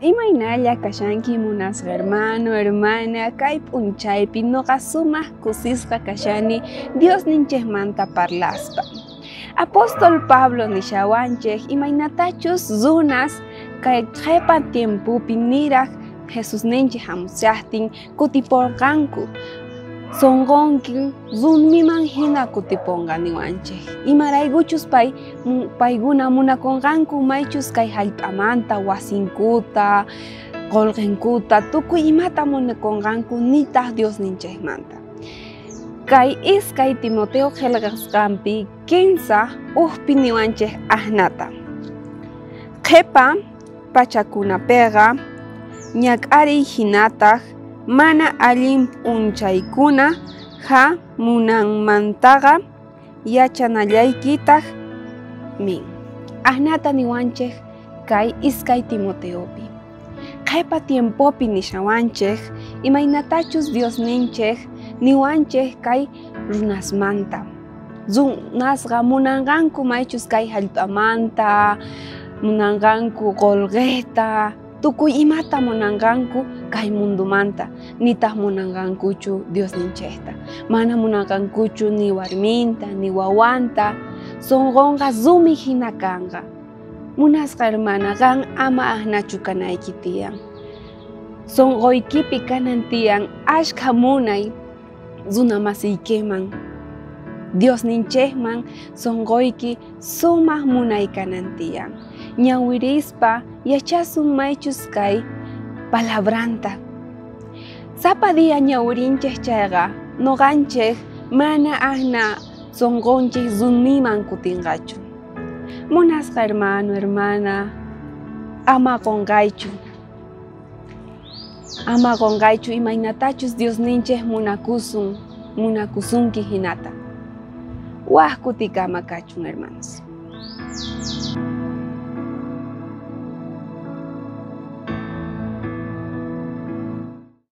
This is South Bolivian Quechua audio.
Imaynalla kashanki munasqa hermano, hermana, kay p'unchaypi noqa sumaq kusisqa kashani Diosninchikmanta parlaspa. Apóstol Pablo nishawanchik imaynatachus runas kay qhepa tiempopi niraj Jesusninchik hamushaqtin kutiporqanku. Sonqonki rumiman hina kutiponqa niwanchik. Imaraykuchus paykuna munakunqanku maychus kay hallp'amanta wasinkuta, qullqinkuta, tukuy imata munakunqanku nitaq Diosninchikmanta. Kay iskay Timoteo qillqasqanpi 15 ujpi niwanchik ajnata. Qhipa pachakunapiqa ñak'ariy hinataq mana allin p'unchaykuna hamunanmantaqa yachanallaykitaq min. Ajnata niwanchik kay iskay Timoteopi. Qhipa tiempopi nishawanchik imaynatachus Diosninchik niwanchik kay runasmanta. Runasqa munanqanku maychus kay hallp'amanta, munanqanku qullqita, tukuy imata munanqanku kay mundumanta, nitaq munanqankuchu Diosninchikta. Mana munanqankuchu ni warminta, ni wawanta, sunqunqa rumi hina kanqa. Munasqa hermana, qan ama aqnachu kanayki tiyan. Sunquykipi kanan tiyan ashkha munay runa masiykiman, Diosninchikman sunquyki sumaq munay kanan tiyan. Ñawirispa yachasun maychus kay palabranta. Sapa día ñawirinchik chayqa nuqanchik mana aqna sunqunchik rumiman kutinqachu. Munasqa hermano, hermana, ama qunqaychu. Ama qunqaychu imaynatachus Diosninchik munakusun, munakusunki hinata. Waj kutikama kachun, hermanos.